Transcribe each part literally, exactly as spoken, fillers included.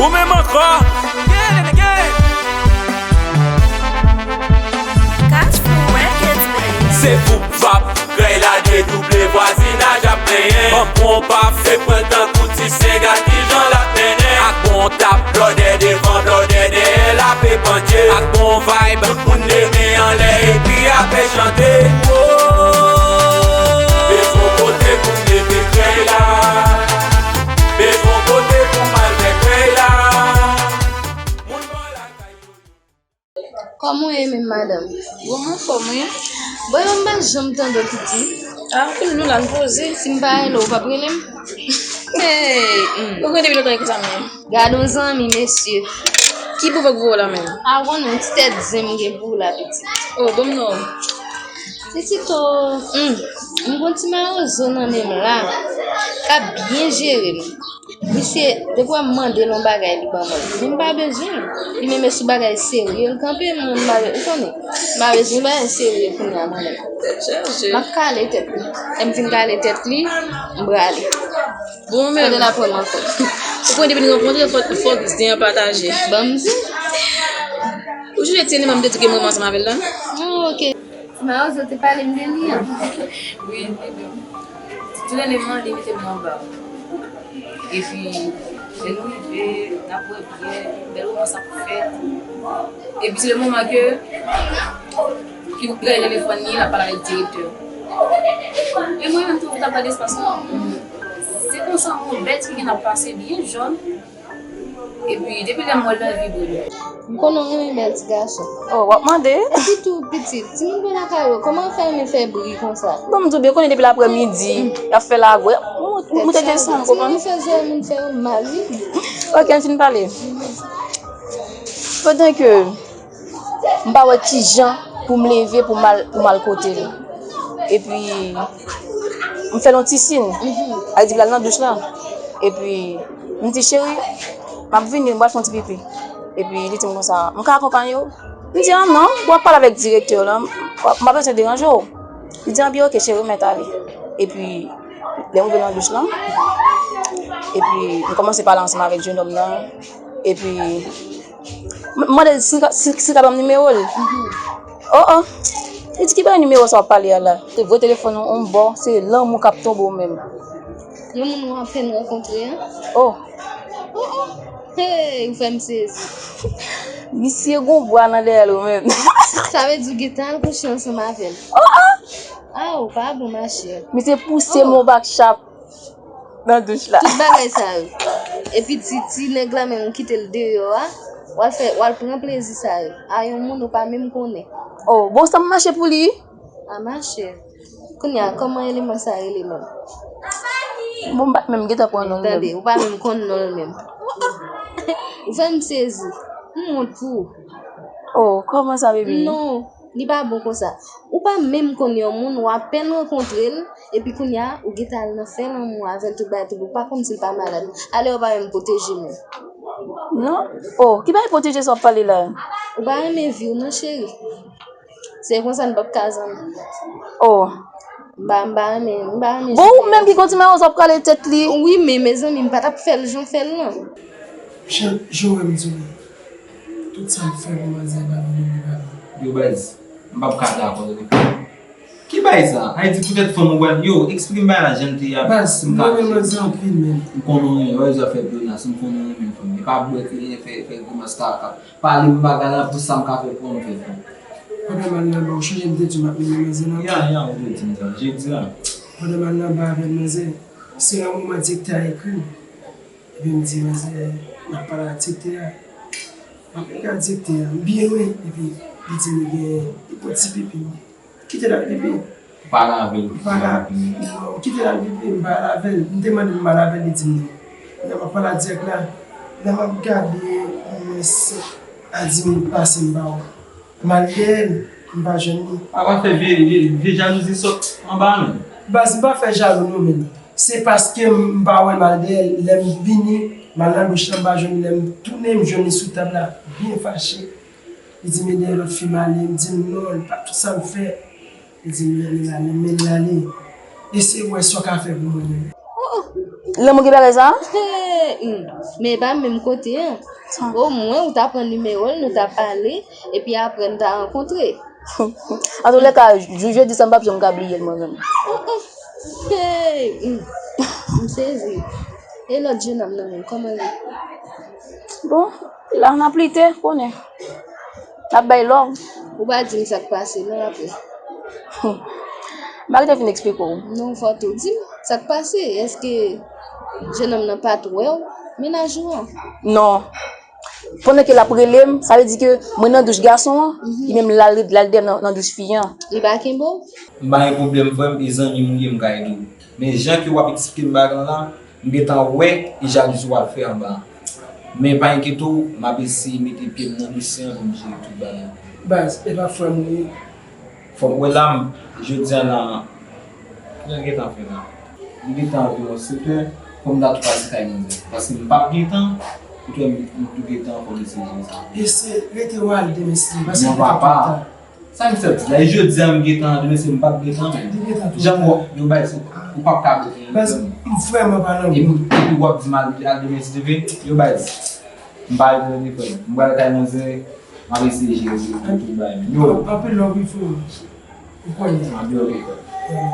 Ou menm ankò. Kafou Records, baby. Se voup vap, krèy la dedouble, vwazinaj ap plenyen. Ban pran w pa fè pran tankou ti seng, gad kijan l ap mennen. Ak bon tap, blòdè devan, blòdè dèyè, l ap epanye. Ak bon vibe, tout moun leve anlè epi ap chante. Woy! Bezwen kote pou m leve krèy la. Bezwen kote pou m al fè krèy la. Moun bò lakay yo. Kòman w ye menm, madanm? Bon, m anfòm, wi. Bon, yo, m pa janm tande w, pitit. Ah, anpil nou la, n poze. Si m pa rele w, w p ap rele m? Hey, hmm. Ou konnen depi lontan e konsa m ye. Gad yon zanmi, mesye. Ki bouvè k voye w la menm? A, w konnen, yon ti tèt zen m gen pou w la, pitit. Oh, ban m non. Pitit, oh, hmm. M gon ti mawozo nan men m la. K ap byen jere m. Misye, depi w ap mande l yon bagay, li ban mwen l. Men m pa bezwen l. Li menm e sou bagay serye l kanpe, mwen m pa, ou konnen. M pa bezwen bagay serye kounye a, mwen menm. Tèt chaje. M ap kale tèt li. Lè m fin kale tèt li, m prale. Bon, men. Kote l ap pran m ankò. Ou konnen depi nou rankontre, fòk, fòk zen an pataje. Ban m di. Ou sonje ti eleman m te di ke m renmen ansanm avè l la? Oh, ok. Ti mawozo te pale m de li an. Wi, li menm. Tout eleman li mete m anba. Epi, lè nou rive, n ap bwè byè, bèl romans ap fèt. Epi, se le moman ke, ki pran telefòn li, l ap pale avèk direktè. E mwen menm tou, m t ap gade espas lan. Se konsa, yon bèl ti kiken ap pase, byen jòn. Epi, depi lè m wè l, m anvi boule. M konnen w renmen bèl ti gason. Oh, w ap mande? Epi tou, pitit, timoun bò lakay ou, kòman w fè renmen fè bri konsa? Bon, m di w byen, konnen depi laprèmidi, y ap fè lagwè. M, m, m te desann, ou konprann? Timoun fè zòrèy moun fè yo mal, wi. Ok, n fin pale. Pandan ke m pa wè kijan pou m leve pou m al, pou m al kote l. Epi, m fè l yon ti siy. Ak di l al nan douch la. Epi, m di, cheri, m ap vini, m pral fè yon ti pipi. Epi, li di m konsa, m ka akonpanye w? M di, ah non, w ap pale avèk direktè w la, m pa bezwen deranje w. Li di, ah byen, ok, cheri, m mèt ale. Epi, lè m rive nan douch lan, epi, m kòmanse pale ansanm avèk jennonm nan. Epi, m, m mande l si, si, si l ka ban m nimewo l. Oh, oh. Li di, ki bagay nimewo sa w ap pale a la? Te voye telefòn ou yon bò, se lanmou k ap tonbe w menm. Yon moun ou apèn rankontre an? Oh. Oh, oh. Hey, ou fè m sezi. Misye gon bwa nan dèyè l ou menm. Sa vle di ou gentan al kouche ansanm avè l. Oh, oh. Ah, ou pa bon, machè. Misye pouse m yon bak chap nan douch la. Tout bagay sa yo. Epi ti, ti nèg la menm, ou kite l deyò a, w al fè, w al pran plezi sa yo. A yon moun ou pa menm konnen. Oh, bon, sa m mache pou li. A mache. Kounye a, kòman eleman sa rele menm? Bon, m pa t menm gentan pran non l menm. Tande, ou pa menm konn non l menm. Ou fè m sezi. M wont pou ou. Oh, kòman sa, baby? Non. Li pa bon konsa. Ou pa menm konn yon moun, ou apèn rankontre l, epi kounye a, ou gentan al nan fè lanmou avè l, tout bagay, tout, ou pa konn si l pa malad. Alè, ou pa menm pwoteje menm. Non? Oh, ki bagay pwoteje sa w ap pale la? Ou pa renmen vi w non, cheri. Se konsa n p ap ka zanmi. Oh. M pa, m pa renmen, m pa renmen. Bon, ou menm ki gon ti mawozo ap kale tèt li. Wi, men mezanmi, m pa t ap fè l jan w fè l lan. Jan, jan w wè m di w la. Tout sa m fè pou manzè pa vin li pa vin. Yo baz, m p ap ka dakò tande. Ki bagay sa? Ayiti poutèt fanm ou pral, yo, eksplike m bagay la jan l te ye a. Baz, m renmen manzè anpil menm. M konnen w renmen, wè jan w fè Jonas, m konnen w renmen fanm. E pa bwè ke renmen fè, fè grimas kaka. Pale m bagay la pou sa m ka fè pou m fè fanm. Pandan m al nan ba, ou sonje m te di w m ap mennen manzè nan ba? Ya, ya, ou te di m sa. Jodi a. Pandan m al nan ba avèk manzè, se yon moman direktè a ekri m. Epi m di manzè, m ap pale ak direktè a. M ap gade direktè a, m byen lwen, epi li di m li gen, li pran ti pipi m. Kite l al pipi. Ou pa lave l, ou pa lave l. Non, kite l al pipi, m pa lave l. M te mande l, m pa lave l, li di m non. Lè m ap pale ak dirèk la, lè m ap gade, omwen senk a dis minit pase, m pa wè. M al dèyè l, m pa jwenn li. A pa fè vye, vye, vye jalouzi sot anba menm. Baz, m pa fè jalou non, men se paske m pa wè l, m al dèyè l. Lè m vini, m al nan douch lan, m pa jwenn li. Lè m tounen, m jwenn li sou tab la, byen fache. Li di m e dèyè lòt fi m ale, m di l non, li pa tout sa m fè. Li di m men l ale, men l ale. Eseye wè sa w ka fè pou mwen menm. Oh, oh. Lanmou gen bagay sa? Hey, hmm. Men e pa menm kote an. Omwen ou ta pran nimewo l, nou ta pale, epi apre n ta rankontre. Antoulèka, jou jedi sa m p ap janm ka bliye l mwen menm. Hey, hmm. M sezi. E lòt jenòm nan menm, kòman l ye? Bon, la n ap lite, konnen. N ap bay love. Ou pa di m sa k pase non apre. M pa gentan fin eksplike w. Non, fò tou di m sa k pase. Èske jenòm nan pa t wè w, mennaj ou an? Non. Pandan ke l ap rele m, sa vle di ke mwen nan douch gason an, li menm l al, l al deyò nan, nan douch fi an. Li pa kenbe w? M pa gen pwoblèm, frè m, e zanmi m ou ye, m ka ede w. Men jan ke w ap eksplike m bagay lan la, m gentan wè e jalouzi w al fè anba a. Men pa enkyete w, m ap eseye mete pye m nan dosye an pou m jere tout bagay. Baz, e pa frè m ou ye? Fò m wè la, m, jodi a la, kilè l gentan fè la? Li gentan anviwon sèt è, fò m ta tou pase kay manzè. Paske m p ap gen tan, ou t wè m, m tou gen tan, fò m eseye jere sa. Eseye rete w al demen si Dye vle, paske m poko gen tan. Sa m fè di la, e jodi a m gen tan, demen si m p ap gen tan menm. Li gen tan twòp ta. Jan m wè w bay sou, ou p ap ka bezwen. Baz, m vrèman pa nan mood. Epi, epi w ap di m al, al demen si Dye vle, yo bay di. M pa regrèt frè m. M pral kay manzè, m ap eseye jere tout bagay menm. Yo. Anpil love wi frè m. Ou konnen. Anpil love frè m.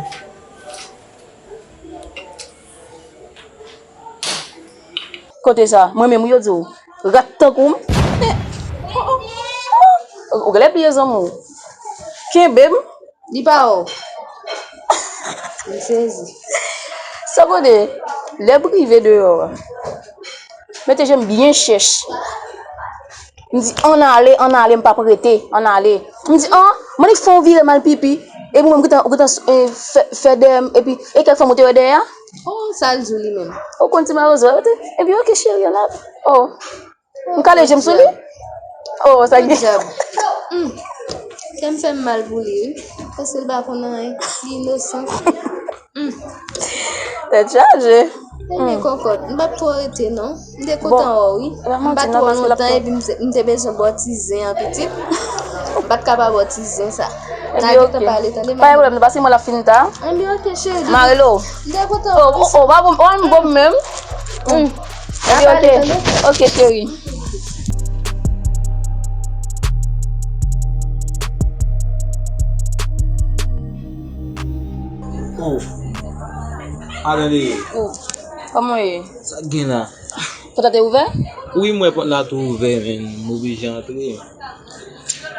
Kote sa? Mwen menm wi yo di w. Rat tankou m. Ou genlè bliye zanmi w. Kenbe m. Li pa wè w. M sezi. Sa kote? Lè m rive deyò a. Mete je m byen chèch. M di, ann ale, ann ale, m p ap rete, ann ale. M di, an, Monique fè yon vire m al pipi. Epi mwen, m gentan, ou gentan, eh, fè, fè dèyè m, epi, e kèk fanm ou te wè dèyè a? Oh, sa l di w li menm? Ou konn ti mawozo, epi, ok, cheri, ann ale. Oh. M kale je m sou li. Oh, sa gen. Podyab. Hmm. Kè m fè m mal pou li, wi. Paske l pa konn anyen. Li inosan. Hmm. Tèt chaje. Ebyen, kòkòt, m p ap twò rete, non. M te kontan wè w, wi. M pa twò lontan, epi m te, m te bezwen bò ti zen an pitit. M pa t ka pa bò ti zen sa. N a gentan pale, tande, mami. Pa gen pwoblèm, non, paske mwen l ap fin ta. Ebyen, ok, cheri. M a rele w. M te kontan wè w. Oh, oh, oh, pa bon, oh, m bon menm. Hmm. Ebyen, ok. Ok, cheri. Oh. Adan dèyè. Oh. Kòman w ye? Sa k gen la? Pòt la te ouvè? Wi, m wè pòt la tou ouvè, men m oblije antre.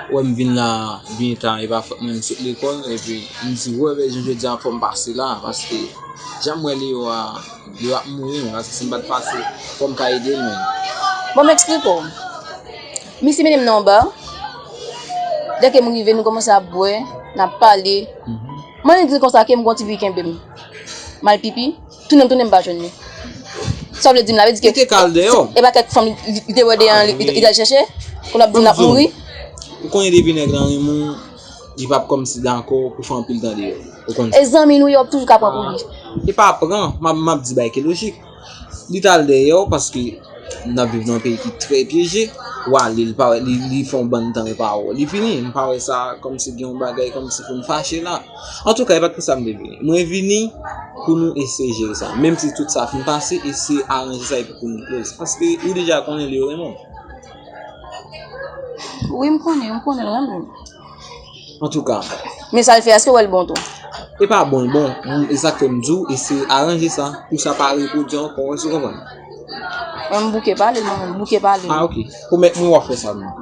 Wè m vin la byen ta, e pa fòt mwen, m sot lekòl, epi m di, wè, jan jodi a fò m pase la, paske jan m wè Leo a, Leo ap mouri, men paske si m pa t pase, fò m ka ede l, men. Bon, m eksplike w. Misye mennen m nan yon ba. Lè ke m rive, nou kòmanse ap bwè, n ap pale. Mhm. Mwen di l konsa ke m gon ti fi kenbe m. M al pipi, tounen m tounen m pa jwenn li. Sa w vle di m la? Vle di ke li te kal dèyè w? E pa kèk fanm li, li te wè dèyè an, li, li, li t al chèche? Kounye a ap di m l ap mouri? Ou konnen depi nèg lan renmen w, li p ap kòmsi dakò pou fè anpil tan dèyè w. Ou konn sa. E zanmi nou ye, w ap toujou ka pran pou li. E pa pran, m ap, m ap di bagay ki lojik. Li t al dèyè w paske n ap viv nan yon peyi ki trè pyeje. W ale, li pa wè, li, li fè yon bann tan, li pa wè w. Li fini, m pa wè sa kòmsi gen yon bagay kòmsi pou n fache la. Antouka, e pa t pou sa m te vini. Mwen vini pou nou eseye jere sa. Menm si tout sa fin pase, eseye aranje sa epi pou nou close. Paske ou deja konnen Leo renmen w. Wi, m konnen, m konnen l renmen m. Antouka. Men sa l fè, èske w wè l bon tou? E pa bon, l bon. E sa k fè m di w, eseye aranje sa, pou sa pa repwodui ankò, èske w konprann? Mwen, m bouke pale l, mwen, m bouke pale l. Ah, ok. Pwomèt mwen w ap fè sa, non.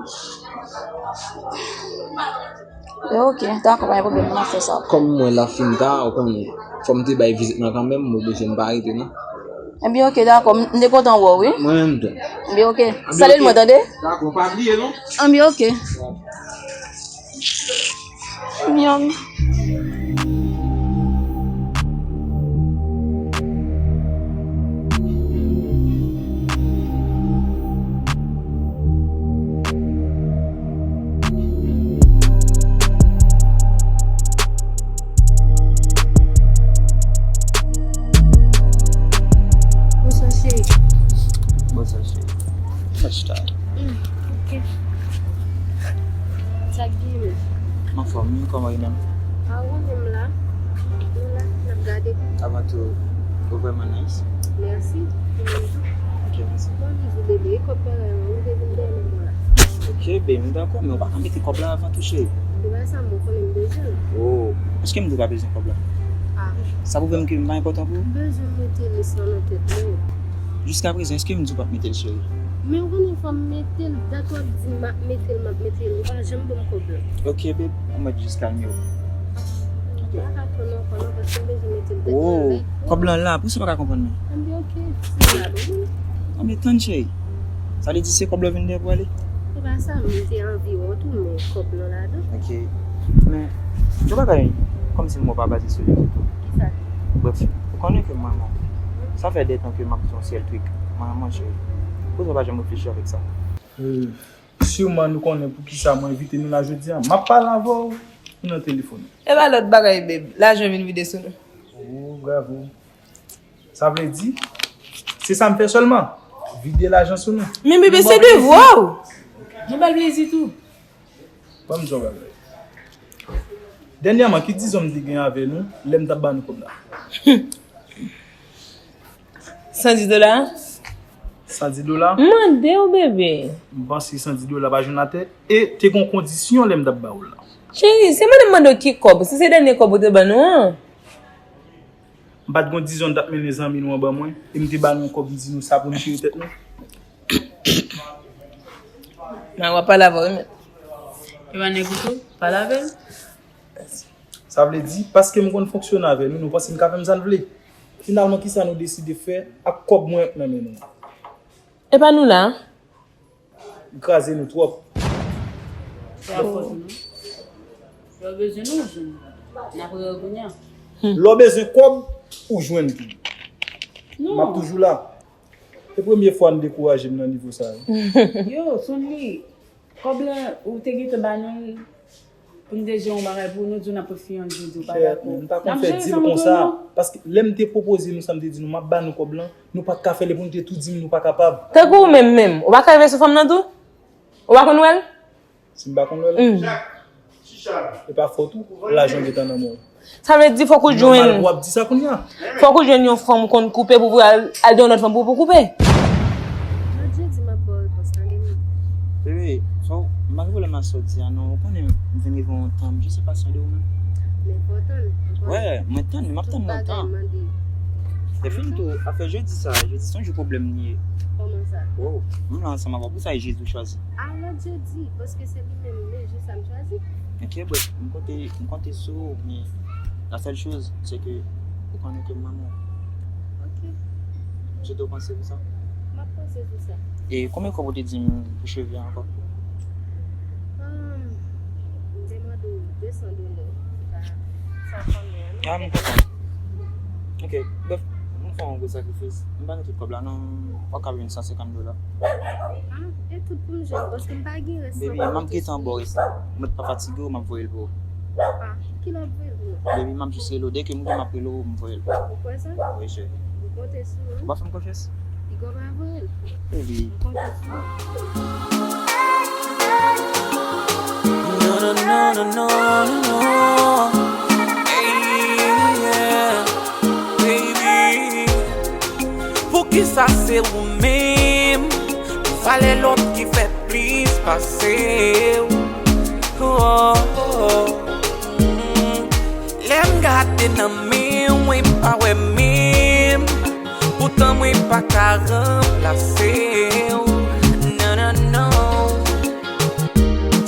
E ok, dakò, pa gen pwoblèm, m ap fè sa. Kòm mwen la fin ta, ou konnen, fò m te bay vizit mwen kanmenm, m oblije m pa rete, non. Ebyen, ok, dakò, m, m te kontan wè w, wi. Mwen menm tou. Ebyen, ok. Salye l mwen, tande? Dakò, pa bliye, non. Ebyen, ok. Ebyen. Bonswa, cheri. Bonswa, cheri. Kòman w ye? Hmm, ok. Sa k gen menm? M anfòm, wi, kòman w ye menm? A, ou menm la? Nou la, n ap gade. Avan tou, Ou vrèman nice. Mèsi. Ou menm tou. Ok, mèsi. Bon, bizou bebe, e kòb bagay lan, ou te vin dèyè men mwen la. Ok, baby, m dakò, men ou pa ka mete kòb la avan tou, cheri. E pa sa, men ou konnen m bezwen l. Oh, èske m di w pa bezwen kòb la? Ah. Sa pwouve m ke m pa enpòtan pou ou? M bezwen mete lis lan nan tèt mwen. Jiskaprezan, èske m di w pa mete l, cheri? Men ou konnen fò m mete l, dat w ap di m m ap mete l, m ap mete l, ou pa janm ban m kòb la. Ok, babe, ann mèt jis kalme w. Oh, kòb lan la, poukisa w pa ka konprann mwen? Ann, tann, cheri. Sa vle di se kòb la w vin dèyè pou ale? Se pa sa, m te anvi wè w tou, men kòb lan ladan. Ok. Men, yon bagay, kòmsi mwen pa baze sou li ditou. Kisa? Bref, ou konnen ke mwen, mwen, sa fè de tan ke m ap di yon sèl trik. Mwen, mwen, cheri. Poukisa w pa janm reflechi avèk sa? Siman nou konnen poukisa mwen envite nou la jodi a. M ap pale avè w, ou nan telefòn. E pa lòt bagay, babe. Lajan vin vide sou nou. Oh, bravo. Sa vle di, se sa m fè sèlman. Vide lajan sou nou. Men bebe, se devwa w. Gen bèl plezi tou. Ban m di w yon bagay. Dènyèman, ki dizon m te gen avè nou lè m t ap ba nou kòb la? San dis dola? San dis dola? M mande w, bebe. M panse san dis dola pa jwenn atè. E te gen yon kondisyon lè m t ap ba w la. Cheri, se mwen menm mande w ki kòb, si se dènye kòb ou te ban nou an. M pa t gen yon dizon m t ap mennen zanmi nou an ban mwen, e m te ba nou yon kòb, m di nou sa pou nou chire tèt nou. Nan w ap pale avè w wi, mèt. E pa nèg ou tou? Pale avè l. Sa vle di, paske m konn fonksyone avè nou, nou panse n ka fè m sa n vle. Finalman, kisa nou deside fè ak kòb mwen nan men nou? E pa nou la? Li kraze nou twòp. Se pa fòt ou non. Lè w bezwen nou, ou jwenn nou. N ap rele w kounye a. Lè w bezwen kòb, ou jwenn tou. M ap toujou la. Se premye fwa n dekouraje m nan nivo sa a wi. Yo, Sonly, kòb la, ou te gentan ba nou l? Pou n te jere yon bagay pou nou di w n ap pran fi an jodi, ou pa dakò. M pa konn fè dil konsa. Paske lè m te pwopoze nou sa, m te di nou m ap ba nou kòb lan, nou pa t ka fè l, epi nou te tou di m nou pa kapab. Tankou ou menm menm, ou pa ka rive sou fanm nan tou? Ou pa konn wè l? Si m pa konn wè l? E pa fòt ou, lajan gentan nan men w. Sa vle di fòk ou jwenn. Nòmal pou w ap di sa kounye a. Fòk ou jwenn yon fanm ou konn koupe pou, pou al, al gen yon lòt fanm pou, pou koupe. Lòt jedi m ap ba w repons lan, Demi. Bebe, fò, m pa gen pwoblèm ak sa w di a non. Ou konnen m vin rive yon tan, m jis enpasyande ou menm. Men fò w tann. Wè, mwen tann, m ap tann lontan. Tout bagay mande. Epi tou, afè jedi sa, jedi se yon jou pwoblèm li ye. Kòman sa? Wow, m la ansanm avè w, poukisa e jedi ou chwazi? A lòt jedi, paske se li menm, men jou sa m chwazi. Ok, bref, m konte, m konte sou ou, men la sèl choz, se ke ou konnen ke m renmen w. Ok. M swete w panse sou sa. M ap panse sou sa. E konbyen kòb ou te di m pou cheve a ankò? Ahn, m te mande w de san dola. Sa fanmi an, non? Ah, m konprann. Ok, bref, m fè yon gwo sakrifis. M pa gen tout kòb la, non. Ou ka jwenn san senkant dola. Ah, e tout pou m jwenn, paske m pa gen rès. Baby, m ap gentan ba w rès la. Mwen pa fatige w, m ap voye l pou ou. Ah, kilè w ap voye l pou mwen? Baby, m ap jis rele w. Dèke m gen, m ap rele w, m voye l pou ou. Ou kwè sa? Wi, cheri. M konte sou ou. Ou pa fè m konfyans? Piga w pa voye l. Baby. M konte sou ou. No, no, no, no, no, no. Hey, yeah. Baby, poukisa se ou menm? Valè lòt ki fè plis pase w. Oh, oh, oh. Mm. Lè m gade nan men w, mwen pa wè menm. Poutan mwen pa ka ranplase w. Non, non, non.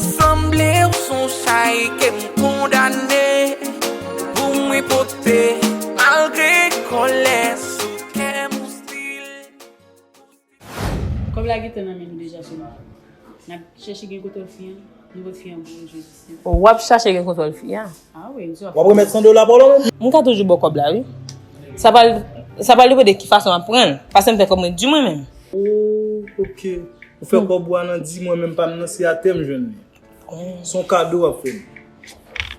Sanble w s on chay ke m kondane pou mwen pote, malgre kòlè sou kè m ou still. Kòb la gentan nan men nou deja, Sonly. N ap chèche gen kontwòl fi an, nou pot fi an pou ou jodi. W ap chache gen kontwòl fi a? Ah wi, m sou. W ap remèt san dola pa w la menm? M ka toujou ba w kòb la, wi. Sa pral, sa pral depann de ki fason w ap pran l. Paske m fè kòb mwen di mwen menm. Oh, ok. Ou fè kòb ou a nan di mwen menm pa m nan, se atè m jwenn li. Oh. S on kado w ap fè m.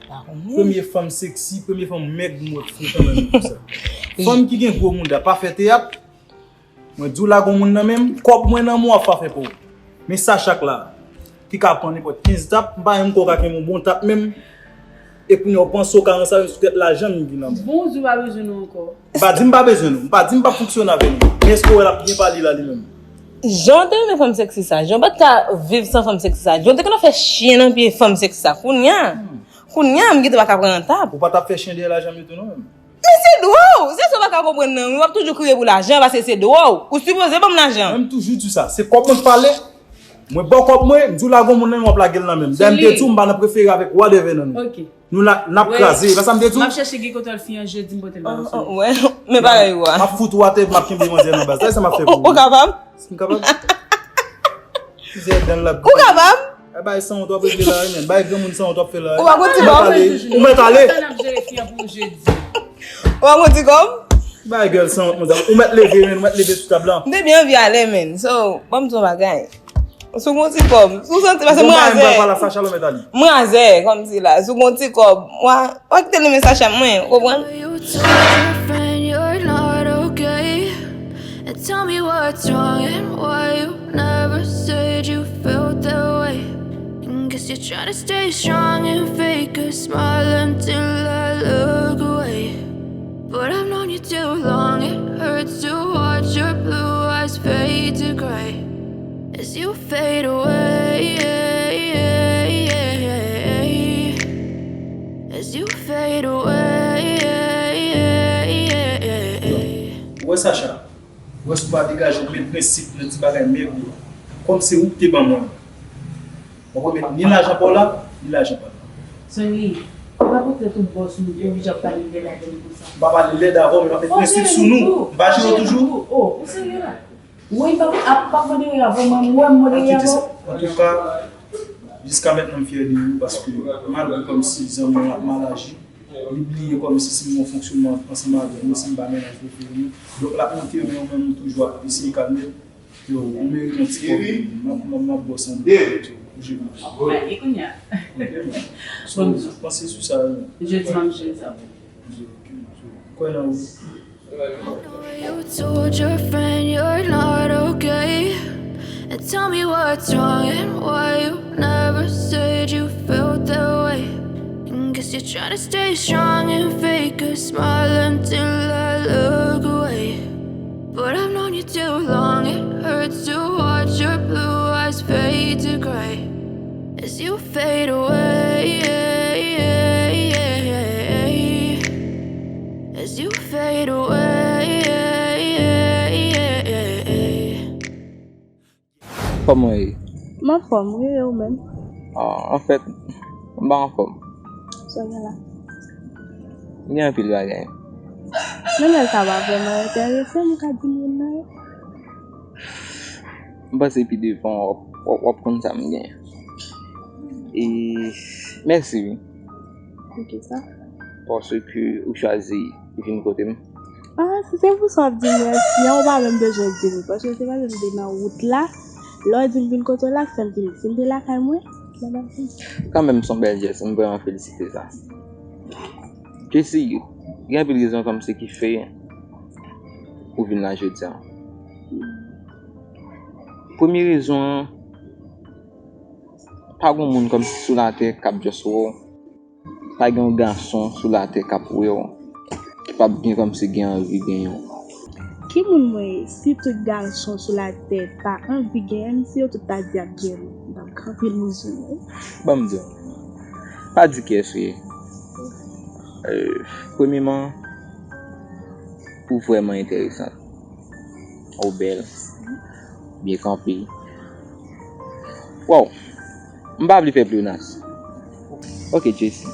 Pa konnen. Premye fanm seksi, premye fanm mèg m wè k foutan nan nivo sa. Fanm ki gen gwo mouda pa fè teyat. Mwen di w lage yon moun nan men m, kòb mwen nan men w ap fè pou ou. Men sa chak la, ki ka pran nenpòt kenz tap, m pa menm kwè w ka kenbe yon bon tap menm. E kounye a w panse w ka ranse avè m sou tèt lajan m gen nan men. Bon, ou di w pa bezwen nou ankò. M pa di m pa bezwen nou. M pa di m p ap fonksyone avè nou. Men èske w wè l ap byen pale la li menm? Jan w te renmen fanm sèksi sa, Jan w pa t ka viv san fanm sèksi sa. Jan w te konn ap fè chen nan pye fanm sèksi sa. Kounye a, kounye a, m gentan pa ka pran rantab. Ou pa t ap fè chen dèyè lajan m yo tou non menm. Men se dwa w! Se sa w pa ka konprann nan wi. W ap toujou kriye pou lajan paske se dwa w. Ou sipoze ban m lajan. Mwen m toujou di w sa. Se kòb mwen k pale. Mwen ba w kòb mwen, m di w lage yon moun nan men w ap lage l nan men m. Dayè m te di w m pa nan prefere avèk whatever nan nou. Nou la, n ap kraze. E pa sa m te di w? M ap chèche gen kontwòl fi an jedi m pote l ba w. Wè, men bagay ou a. M ap fout ou atè epi m ap kenbe manzè nan baz. Sa e sa m ap fè pou ou. Ou kapab? Si m kapab? Mizè dan l ap. Ou kapab? Ay bay sanwont w ap regle la wi menn. Bay granmoun sanwont w ap fè la wi. Ou pa gon ti kòb? Ou mèt ale. Ou mèt ale. Sa n ap jere fi an pou jedi. Ou pa gon ti kòb? Bay gèl sanwont manzè. Ou mèt leve menn, ou mèt leve sou tab la. M te byen anvi ale menn. So, ban m di w yon bagay. Si w gon ti kòb, si w santi, paske m razè. M razè, kòmsi la. Si w gon ti kòb, w a, w a kite l nan men Sacha mwen, ou konprann? You told your friend you're not okay. And tell me what's wrong and why you never said you felt that way. And guess you're trying to stay strong and fake a smile until I look away. But I've known you too long, it hurts to watch your blue eyes fade to gray as you fade away. As you fade away. Ou wè Sacha, ou wè si w pa degaje w met prensip nan ti bagay mèg ou yo. Kòm se ou ki te ban mwen. Ou konprann, ni lajan pa w la, ni lajan pa m. Sonny, ou pa pote tout bòs nou pou w jan pale lèd avè nou konsa. M pa pale lèd avè w, men m ap met prensip sou nou. M pa jere w toujou. Oh, ou serye la? Wi, m pa, ap, p ap modere avè w, mwen, mwen, m modere avè w. Antouka, jiska mentnan m fyè de ou, paske malgre kòmsi zanmi w ap mal aji, li bliye kòmsi si m gon fonksyonman ansanm avè w, si m pa mennaj prefere m. Donk, l ap monte, men ou menm ou toujou ap eseye kalme l. Yo, ou merite yon ti kòb. M ap, m ap, m ap ba w san dola pou jedi. E kounye a? Ok, men. So, panse sou sa. Jedi, m ap jere sa pou ou. Ok, so, kwè nan ou. I know you told your friend you're not okay. And tell me what's wrong and why you never said you felt that way. And guess you're trying to stay strong and fake a smile until I look away. But I've known you too long, it hurts to watch your blue eyes fade to gray as you fade away. As you fade away. Kòman w ye? M anfòm wi, e ou menm? Ah, anfèt, m pa anfòm. Sa w gen la? M gen anpil bagay. Men lè sa pa vrèman enterese m, ou ka di m youn nan yo. M panse pi devan w ap, w ap, w ap konn sa m gen. E mèsi wi. Poukisa? Paske ou chwazi vin kote m. Ah, si se pou sa w ap di m mèsi an, ou pa menm bezwen di m, paske se pa menm de nan wout la. Lè w di m vin kote w la, se fè m vini. Si m te lakay mwen, mwen p ap vini. Kanmenm, se yon bèl jès, m vrèman felisite sa. Jesi, gen anpil rezon kòmsi ki fè ou vin la jodi a. Premye rezon an, pa gen moun kòmsi sou latè k ap just wè w. Pa gen yon gason sou latè k ap wè w, ki p ap gen kòmsi gen anvi genyen w. Ki moun mwen ye? Si tout gason sou latè ta anvi genyen m, si yo tout ta di y ap genyen m, m t ap kanpe nou sou mwen. Ban m di w, pa di kiyès ou ye. Euh, premyeman, ou vrèman enteresan. Ou bèl. Byen kanpe. Wow! M pa vle fè plenaj. Ok, Jesi.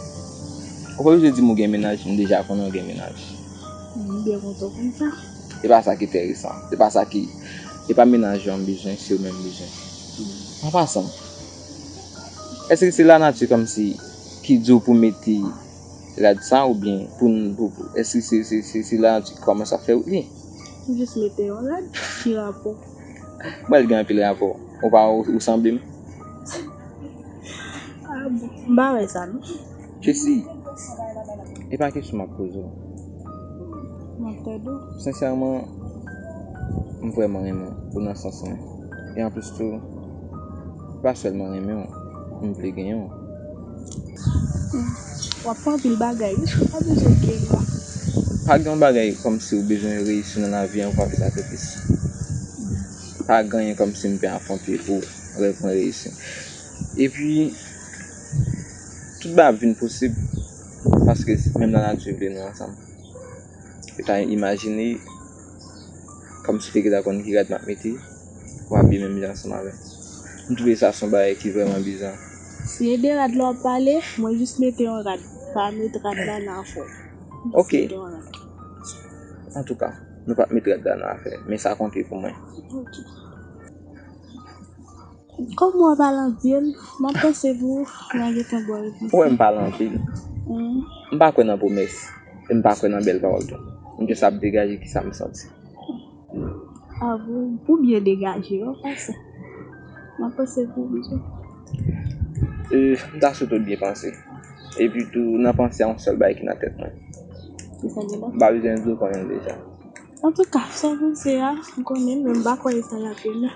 Ou pa bezwen di m ou gen mennaj, m deja konnen ou gen mennaj. M byen kontan konn sa. Se pa sa ki enteresan. Se pa sa ki, se pa mennaj ou m bezwen, se ou menm m bezwen. An pasan, èske se lanati kòmsi ki di w pou mete rad sa oubyen pou n, pou, pou, èske se, se, se, se lanati ki kòmanse ap fè wout li? M jis mete yon rad, ki rapò? Mwen gen anpil rapò. Ou pa, ou, ou sanble m? Ah bon, m pa wè sa non. Jesi, e pa kesyon m ap poze w. M ap tande w. Sensèman, m vrèman renmen w, ou nan sans mwen. E anplis tou, pa sèlman renmen w, m vle genyen w. W ap fè anpil bagay wi, ou pa bezwen gen la. Pa gen yon bagay kòmsi ou bezwen reyisi nan lavi an pou ap fè sakrifis. Pa gen anyen kòmsi m pe afwonte pou rèv mwen reyisi. Epi, tout bagay ap vin posib paske menm lanati vle nou ansanm. Yo ta imajine kòmsi w te gentan konn ki rad m ap mete, w abiye menm jan ansanm avè m. M twouve sa se yon bagay ki vrèman biza. Si e de rad la w ap pale, mwen jis mete yon rad. Pa met rad la nan afè w. Jis Ok. Mete yon rad. Antouka, nou p ap met rad la nan afè, men sa konte pou mwen. Ok. Kòm w ap pale anpil, m ap panse pou w, m a gentan ba w repons. Ou wè m pale anpil. Mm. M pa kwè nan pwomès. E m pa kwè nan bèl pawòl tou. M jis ap degaje kisa m santi. Ah bon, ou byen degaje, w ap panse. M ap panse pou w, wi. E, m ta swete w byen panse. Epi tou, nan panse a yon sèl bagay ki nan tèt mwen. Kisa ki la? M pa bezwen di w konnen l deja. Antouka, sa w panse a, m konnen l, men m pa kwè sa l ap ye non.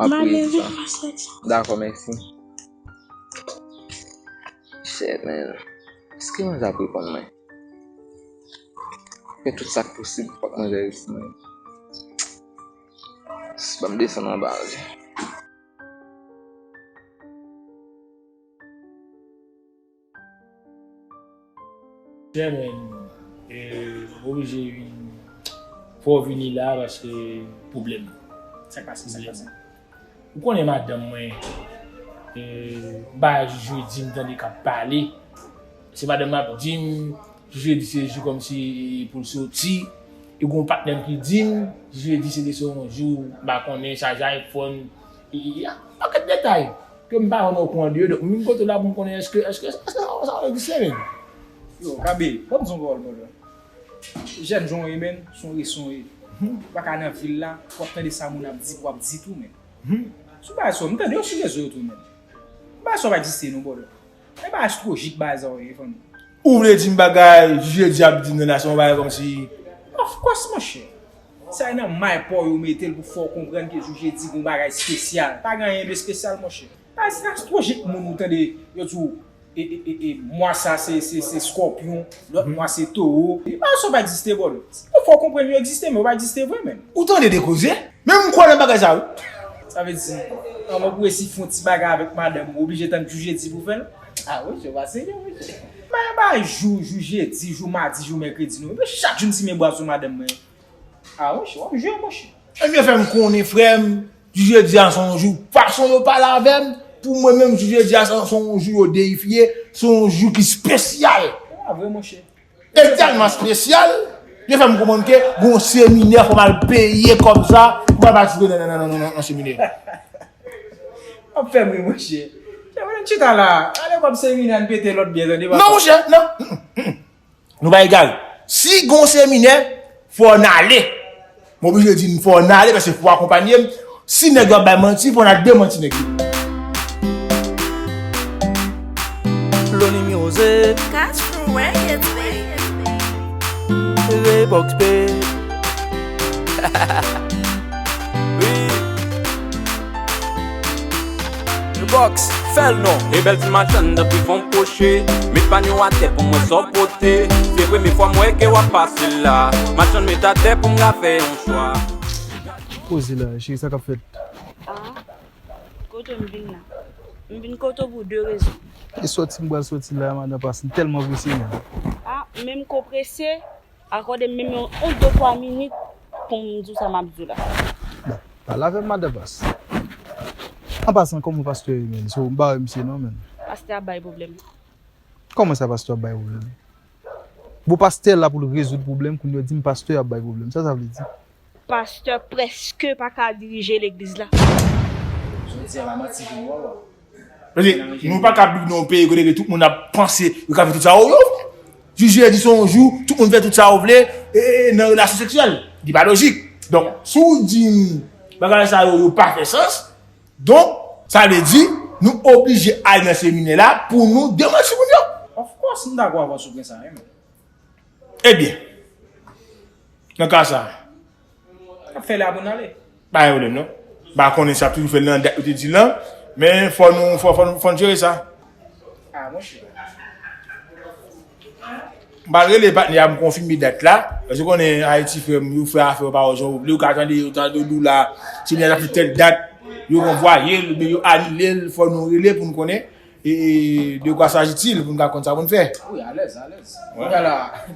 M ap leve, m ap soti. Dakò, mèsi. Shit, man. Èske manzè ap reponn mwen? Fè tout sa k posib pou k manzè reponn mwen. Ban m desann anba, wi. Chairman, e, oblije vin, fò w vini la paske pwoblèm. Sa k pase, sa k pase? Ou konnen madanm mwen, e, m pa jwe di m tande k ap pale. Se madanm mwen ap di m, jedi se jou kòmsi pou l soti. E gon patnè m ki di m, jedi se te se yon jou, m pa konnen, chaje iPhone. E, e, e, yon pakèt detay ke m pa vrèman okouran de yo. Donk, m vin kote w la pou m konnen èske, èske, èske sa, sa egziste menm? Yo, Kabe, ban m di w yon pawòl, brother. Jèn jan w ye, menn, se yon reson w ye. Ou pa ka nan vil la, w ap tande sa moun ap di, w ap di tou, menn. Sou bagay sa, m tande yo sou rezo yo tou, menn. Bagay sa pa egziste non, brother. E bagay astrolojik bagay sa yo ye, fanmi. Ou vle di m bagay, jedi ap di m nan la, se yon bagay kòmsi. Of course, monchè. Sa e nan may pa w yo mete l pou fè w konprann ke jou jedi gon bagay espesyal. Pa gen anyen de espesyal, monchè. Bagay se astrolojik moun ou tande, yo di w, e, e, e, e, mwa sa se, se, se Scorpion, lòt mwa se Toro. Bagay sa yo pa egziste, bro. Yo fè w konprann yo egziste, men yo pa egziste vre, menn. Ou tande de koze? Men m kwè nan bagay sa, wi. Sa vle di, an mwen pou resi fè yon ti bagay avèk madanm, ou oblije tann jou jedi pou fè l? Ah, wi, se pa serye, wi. Men bay jou, jou jedi, jou madi, jou mèkredi, non. Epi chak jou m simen bwa sou madanm mwen. Ah, monchè, w ap jwe, monchè. Ebyen, fè m konnen, frè m, jou jedi a se yon jou. Fason yo pale avè m, pou mwen menm, jou jedi a se, se yon jou yo deyifye, se yon jou ki espesyal. Se pa vre, monchè. E tèlman espesyal, yo fè m konprann ke gon seminè fò m al peye kòb sa pou m al patisipe nan, nan, nan, nan, nan, nan seminè. W ap fè m ri, monchè. Chè, mwen chita la, ale kòb seminè, ann pete lòt byè, tande, papa. Non, monchè, non. Mm, mm, mm. Nou pa egare. Si gon seminè, fò n ale. M oblije di n fò n ale, paske fò w akonpanye m. Si nèg yo ap bay manti, fò n al demanti nèg yo. Lonely Music. Catch for Wayans, baby. Reeboks, baby. Wi. Reeboks, fè l non. E bèl ti machann, tanpri fè w pwoche. Met panye w atè pou mwen sa w pote. Se premye fwa m wè ke w ap pase la. Machann, met atè pou m ka fè yon chwa. Poze la, cheri, sa k ap fèt? Ah, kote m vin la? M vin kote w pou de rezon. E sòti m pral sòti la, madan Pas, m tèlman prese menm. Ah, menm ko prese, akòde m menm yon, yon de twa minit pou m di w sa m ap di w la. Bon, pale avè m, madan Pas. An pasan, kòman pastè ye menm? So, m pa wè misye non menm. Pastè ap bay pwoblèm. Kòman sa pastè ap bay pwoblèm? Bon, pastè la pou l rezoud pwoblèm, kounye a w di m pastè ap bay pwoblèm. Sa sa vle di? Pastè prèske pa ka dirije legliz la. Jodi a pa manti vin wè w. Paske nou pa ka viv nan yon peyi kote ke tout moun ap panse yo ka fè tout sa yo vle. Jou jedi se yon jou, tout moun fè tout sa yo vle, e, e, e, nan relasyon seksyèl. Li pa lojik. Donk, si w di m bagay sa yo, yo pa fè sans, donk, sa vle di, nou oblije al nan seminè la pou nou demanti moun yo. Of course, m dakò avè w sou pwen sa, wi, men. Ebyen, nan ka sa, n ap fè la pou n ale. Pa gen pwoblèm, non. M pa konnen si y ap toujou fè l nan dat yo te di l lan, men fò nou, fò, fò nou, fò n jere sa. Ah, monchè. M al rele patnè a, m konfime dat la. Paske w konnen Ayiti frè m, yo fè afè yo pa wè jan yo vle. Ou ka tande yo tande w la, semèn nan fè tèl dat, yo ranvwaye l, oubyen yo anile l, fò nou rele pou n konnen. E, e de kwa s'agit-il, pou n ka konn sa pou n fè. Wi, alèz, alèz. Kounye a la,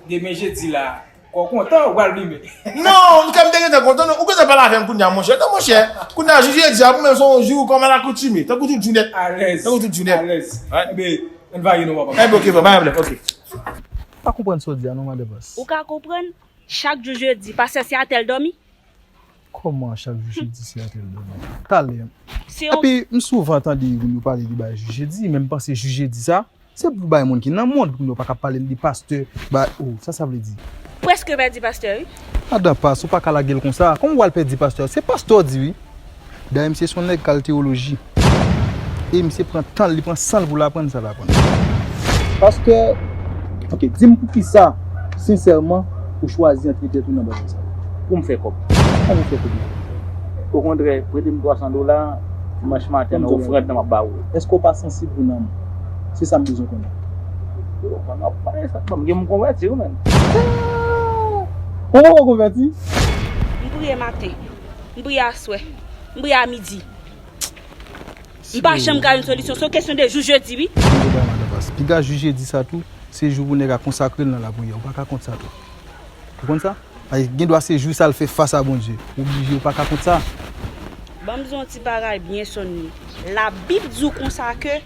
demen jedi la, kò w kontan, ou pral plimen. Non, kè m te gentan kontan, non. Ou gentan pale avè m kounye a, monchè. Non, monchè. Kounye a, jou jedi a, pou mwen, se yon jou kòm alakoutime. Tankou tout jou nèt. Alèz. Tankou tout jou nèt. Alèz. Enben, ann va ye non, papa. Enben, ok, frè, pa gen pwoblèm, ok. Pa konprann sa w di a non, Madan Pas. Ou ka konprann, chak jou jedi, pastè Seattle dòmi. Kòman chak jou jedi Seattle dòmi? Talè. Se yon Epi, m souvan tande moun yo pale de bagay jou jedi, men m panse jou jedi sa, se pou bay moun ki nan mond, pou yo pa ka pale de pastè, ba, oh, sa sa vle di? Prèske pèdi pastè, wi. Madan Pas, ou pa ka lage l konsa. Kòman w al pèdi pastè? Se pastè w di, wi. Dayè, misye se yon nèg k al tewoloji. E misye pran tan l, li pran san l pou l aprann sa l aprann. Pastè, ok, di m poukisa, sensèman, ou chwazi antre tèt ou nan bagay sa yo? Pou m fè kòb. Kòman w fè kòb la? Okontrè, prete m twa san dola, dimanch maten, nan ofrann nan, m ap ba ou. Èske w pa sansib pou nanm ou? Se sa m bezwen konnen. Yo, kòman w ap pale sa? Ban m gen m konvèti, wi, menn. Kòman w konvèti? M priye maten. M priye aswè. M priye a midi. M pa janm ka jwenn solisyon. Se yon kesyon de jou jedi, wi. Piga jou jedi sa tou, se jou pou nèg a konsakre l nan lapriyè. Ou pa ka kont sa tou. Ou konn sa? Ay, gen dwa se jou sa l fè fas a Bondye. Ou oblije, ou pa ka kont sa. Ban m di w yon ti bagay byen sonn li. Labib di w konsa ke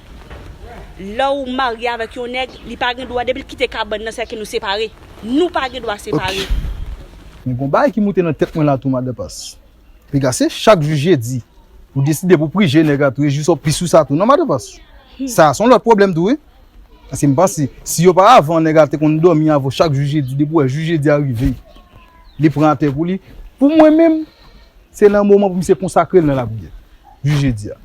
lè w marye avèk yon nèg, li pa gen dwa, depi l kite kabann nan, se ke nou separe. Nou pa gen dwa separe. Ok. Men gon bagay ki moute nan tèt mwen la tou, Madan Pas. Piga se chak jou jedi. Ou deside pou prije nèg la tou, e jou sa w pi sou sa tou. Non, Madan Pas. Sa, se yon lòt pwoblèm tou, wi. Paske m panse, si oparavan nèg la te konn dòmi avè w chak jou jedi, depi w wè jou jedi a rive, li pran atè pou li. Pou mwen menm, se nan moman pou misye konsakre l nan lapriyè. Jou jedi a.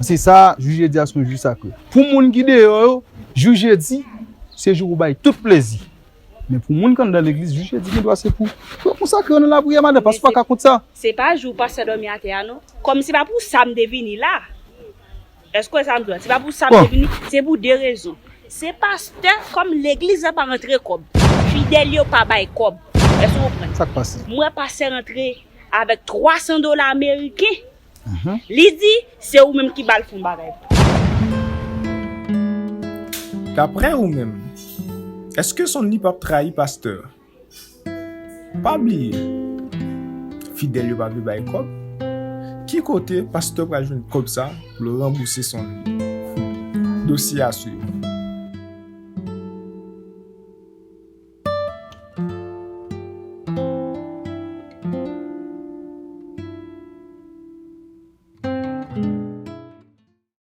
Se sa, jou jedi a se yon jou sakre. Pou moun ki deyò yo, jou jedi, se jou pou bay tout plezi. Men pou moun k anndan legliz, jou jedi gen dwa se pou, pou yo konsakre yo nan lapriyè, Madan Pas, ou pa ka kont sa. Se pa jou pastè dòmi atè a, non. Kòm se pa pou sa m te vini la. Èske w wè sa m di w la? Se pa pou sa m te vini, se pou de rezon. Se pastè, kòm legliz la pa rantre kòb. Fidèl yo pa bay kòb. Èske w konprann? Sa k pase? M wè pastè rantre avèk twa san dola ameriken. Li di, se ou menm ki ba l fè yon bagay. Daprè ou menm, èske Sonly p ap trayi pastè? Pa bliye, fidèl yo pa vle bay kòb. Ki kote pastè pral jwenn kòb sa pou l ranbouse Sonly? Dosye a swiv.